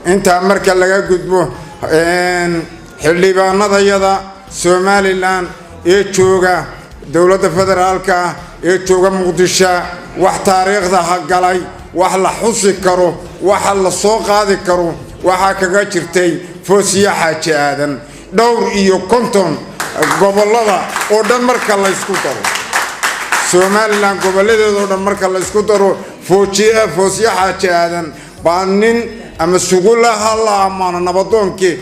Intaa marka laga gudbo, xildhibaanadayada Somalilan ee jooga dowladda federaalka ah ee jooga Muqdisho, wax taariikhda ha galay, wax la xusi karo, waxa la soo qaadi karo, waxaa kaga jirtay Foosiya Xaaji Aadan. 54 gobollada oo dhan marka laysku daro, Somalilan gobolladeedoo dhan marka laysku daro, Foosiya Xaaji Aadan baa nin ama Sugula ha la ammaano, nabadoonkii,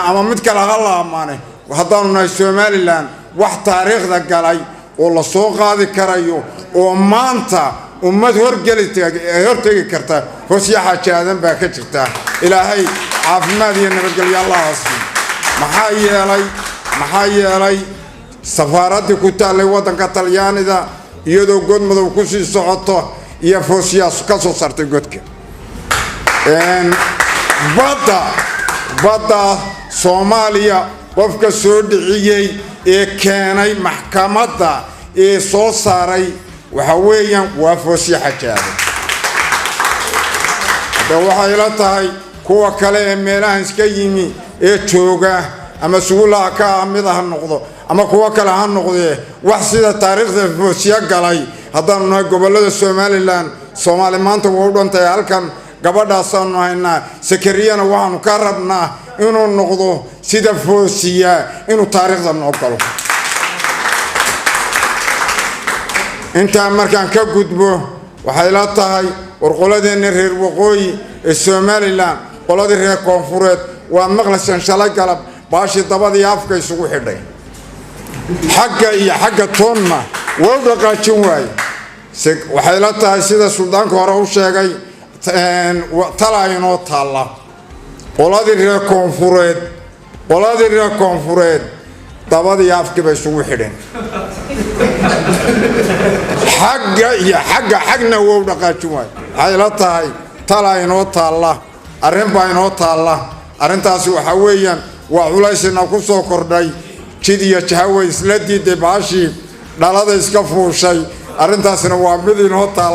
ama mid kale ha la ammaane. Haddaanu nahay Somalilan, wax taariikhda galay oo la soo qaadi karayo oo maanta ummad hortegi karta, Foosiya Xaaji Aadan baa ka jirta. Ilaahay caafimaad iyo nabadgelyo Allah siiyo. Maxaa yeelay safaaraddii ku taallay waddanka Talyaanida, iyadoo god madow kusii socoto, iyo Foosiyaa ka soo saartay godka. Badda Soomaaliya qofka soo dhiciyey ee keenay maxkamadda ee soo saaray waxa weeyaan waa Foosiya Xaaji Aadan. Hadda waxay la tahay kuwa kale ee meelahan iska yimi ee jooga, ama Sugulaha ka mid ha noqdo ama kuwo kale ha noqdee, wax sida taariikhda Foosiya galay, haddaanu nahay gobollada Somalilan, Soomaali maanta waa u dhantahay. Halkan gabadhaasaanu haynaa. Sakariyana waxaanu ka rabnaa inuu noqdo sida Foosiya, inuu taariikhda noo galo. Intaa markaan ka gudbo, waxay la tahay war qoladeenna reer waqooyi ee Somalilan, qoladii reer koonfureed waa maqlayseen shalay galab baashii dabadii afka isugu xidhay, xagga iyo xagga toonna waa u dhaqaajin waaye. Waxay la tahay, sida suldaanka hore u sheegay, talaa inoo taalla. Qoladii reer koonfureed dabadii afkii bay isugu xidheen, xagga iyo xagga xagna waa u dhaqaajin waaye. Waxay la tahay talaa inoo taalla, arrin baa inoo taalla. Arrintaasi waxaa weeyaan waa culaysina ku soo kordhay. Jid iyo jaha way isla diiday, baashii dhalada iska fuushay. Arrintaasina waa mid inoo taalla.